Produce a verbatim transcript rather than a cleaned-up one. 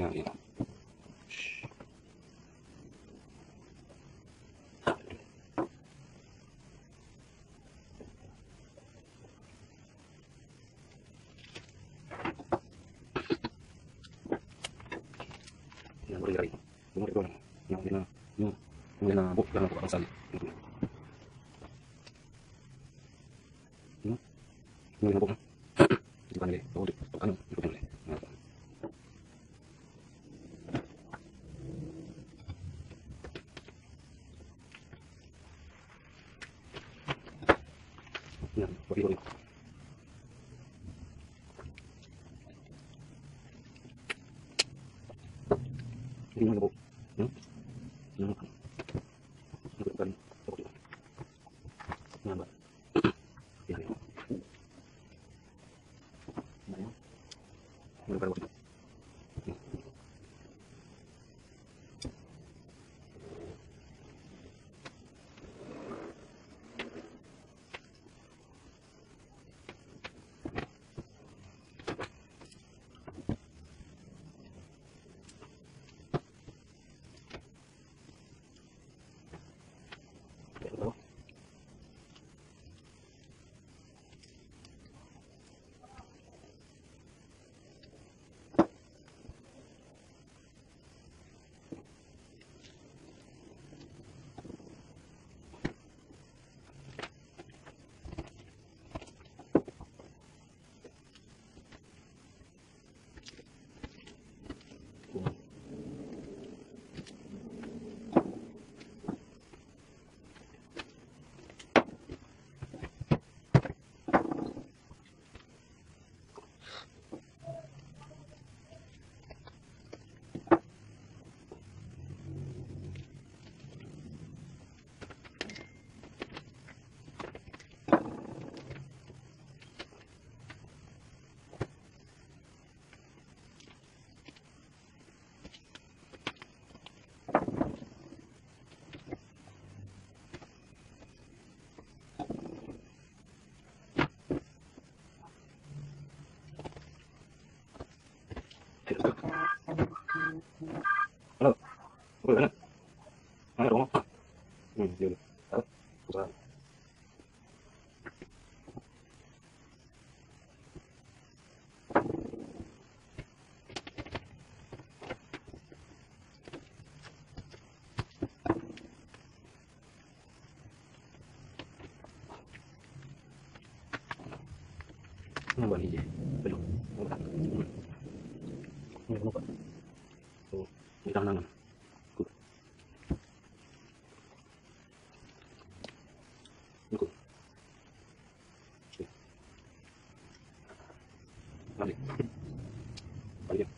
Nyang boleh lari. Nyang boleh lari. Nyang boleh na, nyang, nyang boleh na bok dalam bok bangsa ni. Nyang boleh na bok. Bukan lagi. Oh, di, bukan. Bukan lagi. Nah. Nah, bagi bagi. Ini mana, Bu? Hmm? Ini mana? Ini bukan. Ini apa? Ya, ya. Ini apa? Ini bukan. Halo. Apa mana? Mana rumah? Hmm, dia. Halo. Apa? Nampak ni je. Belum. Nampak. Ni nampak. Oh, di tangan. Good. Good. Okey. Balik. Balik.